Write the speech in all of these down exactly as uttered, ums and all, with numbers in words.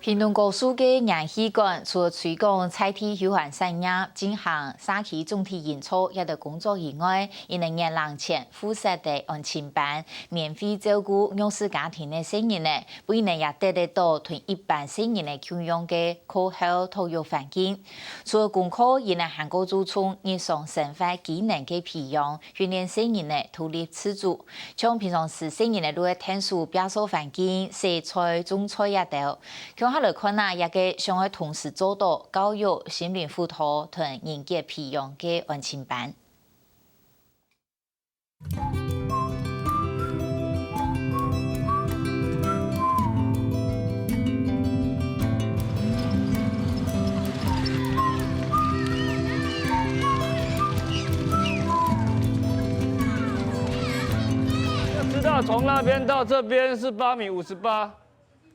屏東高樹个燃氣管除了推廣在地休閒產業、進行社區總體營造這兜工作以外，因為年零前附設个安親班，免費照顧弱勢家庭个細人仔，分佢兜也得得到同一般細人仔共樣个課後托育環境。除了功課，佢兜還過注重日常生活技能个培養，訓練細人仔獨立自主。 像平常時細人仔就會𢯭手、打掃環境、洗菜、種菜這兜，共下來看啊，這个想愛同時做到教育、心靈輔導同人格培養个安親班。 知道從那邊到這邊是八米五十八，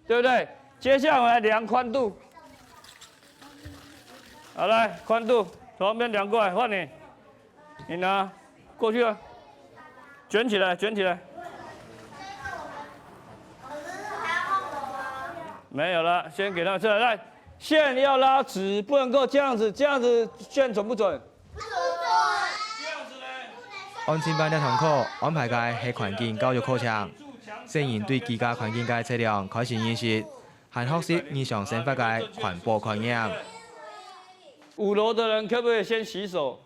對不對？接下來我們來量寬度。好，來，寬度從那邊量過來，換你。你拿過去啊，捲起來，捲起來。沒有了，先給他出來。來，線要拉直，不能夠這樣子，這樣子線準不準？ 安親班這堂課安排个係環境教育課程，細人對居家環境个測量開始認識，還學習日常生活个環保概念。五樓的人可不可以先洗手？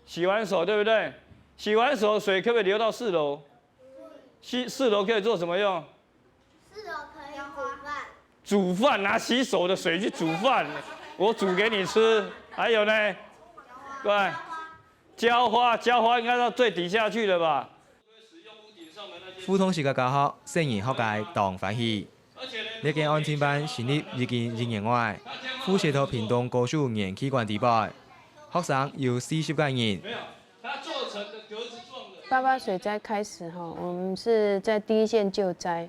洗完手，對不對？洗完手，水可不可以流到四樓？四，四樓可以做什麼用？ 四樓可以煮飯。煮飯，拿洗手的水去煮飯，我煮給你吃。還有呢？對，澆花，澆花應該到最底下去了吧？互動式个教學，細人學个當歡喜。這間安親班成立已經一年外，附設到屏東高樹燃氣管底背，學生有四十個人。 八八水災開始哈，我們是在第一線救災，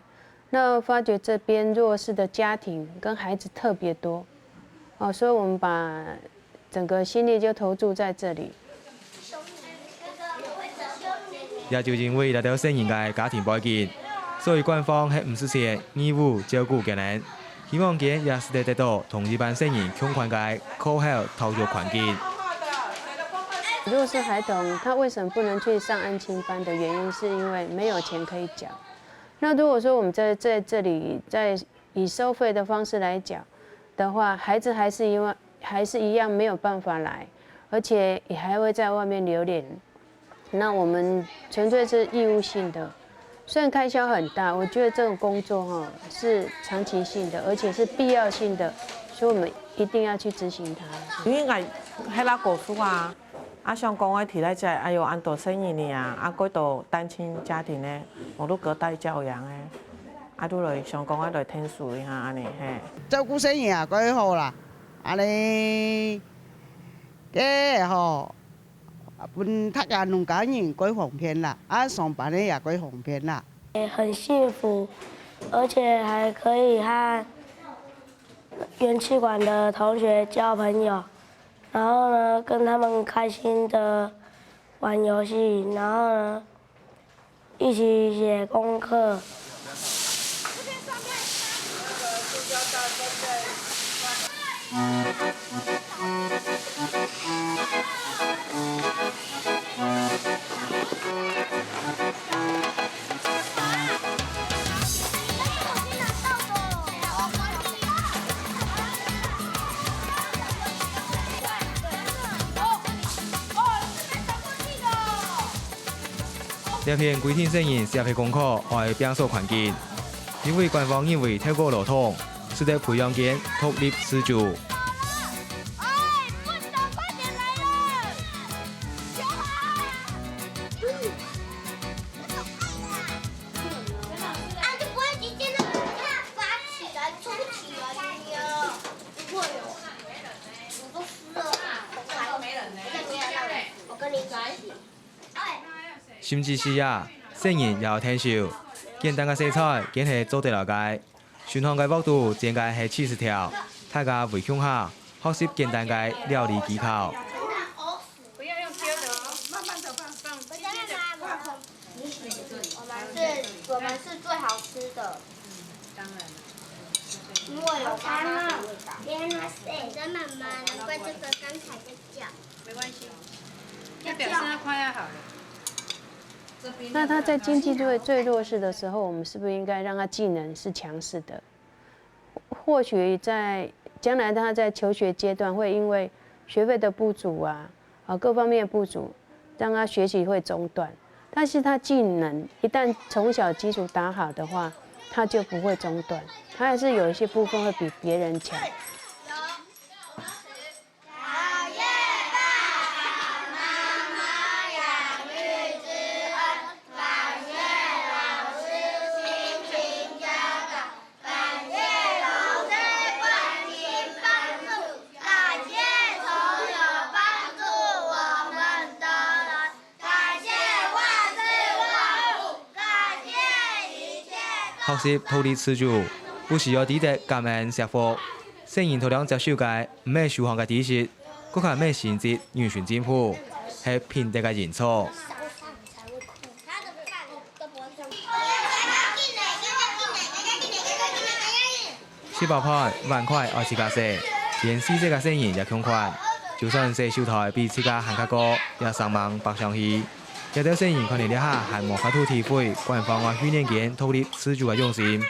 那發覺這邊弱勢的家庭跟孩子特別多，哦，所以我們把整個心力就投注在這裡。也就因為這兜細人个家庭背景，所以官方係毋實現義務照顧佢等。 希望佢等也使得得到同一般細人共款个課後托育環境。弱勢孩童他為什麼不能去上安親班的原因，是因為沒有錢可以繳。那如果說我們在，在這裡，在以收費的方式來繳的話，孩子還是因為，還是一樣沒有辦法來，而且也還會在外面流連。 那我們純粹是義務性的，雖然開銷很大，我覺得這種工作哈是長期性的，而且是必要性的，所以我們一定要去執行它。因為𠊎係拉高樹啊，啊想講𠊎提來這，哎喲，恁多細人呢啊，啊幾多單親家庭呢，無路好帶照顧个，啊就來想講愛來𢯭手一下恁呢，嘿。照顧細人也較好啦，恁呢，該吼。 啊，分大家農家人較方便啦，啊，上班个也較方便啦。很幸福，而且還可以和元氣館的同學交朋友，然後呢，跟他們開心的玩遊戲，然後呢， 一起寫功課。這片規定細人寫个功課愛摒掃環境，因為官方認為透過勞動，使得培養佢等獨立自主。甚至係啊，細人也愛𢯭手，簡單个洗菜，佢等係做得來个。巡堂个鑊肚煎个係起司條，大家圍共下，學習簡單个料理技巧。不要用丟的哦，慢慢的放，放，輕輕的放。我們是，我們是最好吃的。當然了。我有汤啊，别人那谁？你的妈妈，难怪这个刚才在叫。没关系，就表示他快要好了。那他在经济最最弱势的时候，我们是不是应该让他技能是强势的？或许在将来他在求学阶段，会因为学费的不足啊，啊各方面不足，让他学习会中断。但是他技能一旦从小基础打好的话，他就不会中断，他还是有一些部分会比别人强。学习獨立自主，毋需要知得感恩惜福。細人大量接受个毋係書項个知識，更加毋係成績、人生進步，係品德个營造。 食飽飯，碗筷愛自家洗，連細細个細人也共款。就算洗手台比自家還較高，也生猛爬上去。這兜細人看到這下還無法度體會官方个訓練間獨立自主个用心，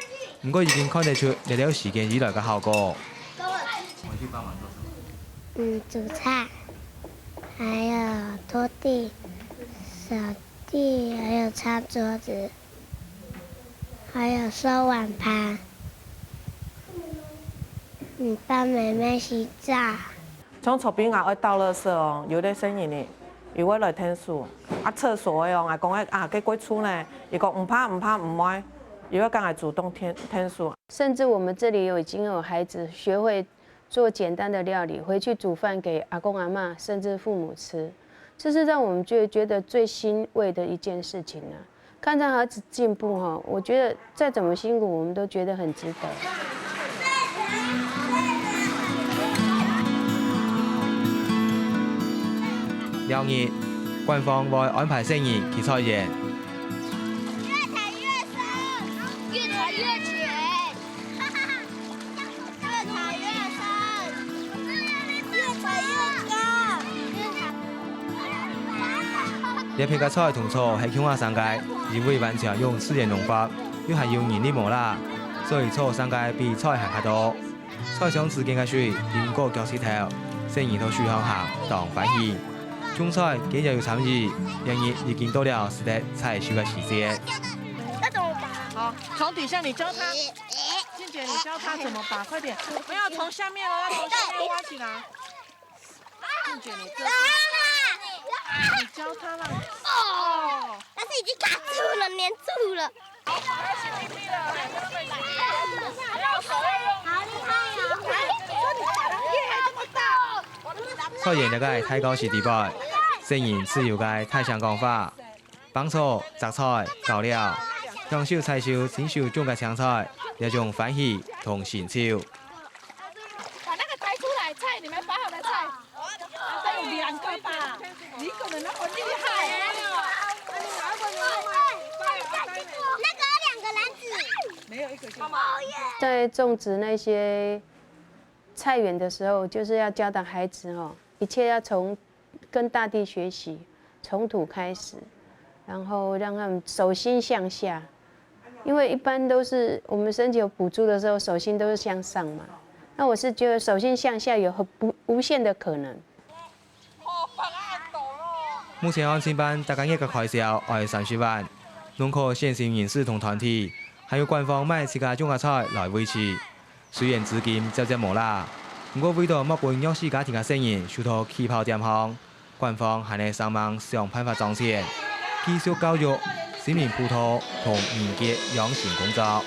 毋過已經看得出這兜時間以來个效果。嗯，煮菜，還有拖地、掃地，還有擦桌子。 還有收碗盤，嗯，幫妹妹洗澡。像昨晡啊，愛倒垃圾哦，有个細人呢，佢會來𢯭手。啊，廁所个哦，𠊎講个啊，該歸出呢，佢講毋怕毋怕毋會，佢會跟𠊎主動𢯭𢯭手。甚至我們這裡有已經有孩子學會做簡單的料理，回去煮飯給阿公阿嬤，甚至父母吃，這是讓我們覺覺得最欣慰的一件事情啊。 看到孩子進步哈，我覺得再怎麼辛苦，我們都覺得很值得。尞日，官方會安排細人去菜園。越踩越深，越踩越淺。 越踩越深，越踩越高。這片个菜同草係共下生个，因為完全用自然農法，又還有人力無罅，所以草生个比菜還較多。菜場之間个水淹過腳趾頭，細人到水項行當歡喜。種菜佢也有參與，這日已經到了使得採收个時節。好，從底下你教他。 靜姐，你教他怎麼拔，快點！不要從下面哦，要從下面挖起來。靜姐，你這，你教他啦。哦，但是已经卡住了，黏住了。好厉害哦！菜園个大教室裡背，細人自由个大聲講話。 挷草、摘菜、搞料，享受採收親手種个青菜，這種歡喜同成就。把那个抬出来，菜，你们拔好的菜。还有两个吧，你可能那么厉害。那个两个篮子。没有一个就。在种植那些菜园的时候，就是要教导孩子哦，一切要从跟大地学习，从土开始，然后让他们手心向下，因为一般都是我们申请补助的时候，手心都是向上嘛。那我是觉得手心向下有很不无限的可能。目前安親班逐個月个開銷愛三十萬，攏靠善心人士同團體，還有官方買自家種个菜來維持。 雖然資金漸漸無罅，毋過為著莫分弱勢家庭个細人受到起跑點項，官方還係生猛想辦法賺錢，繼續教育、心靈輔導同連結養成工作。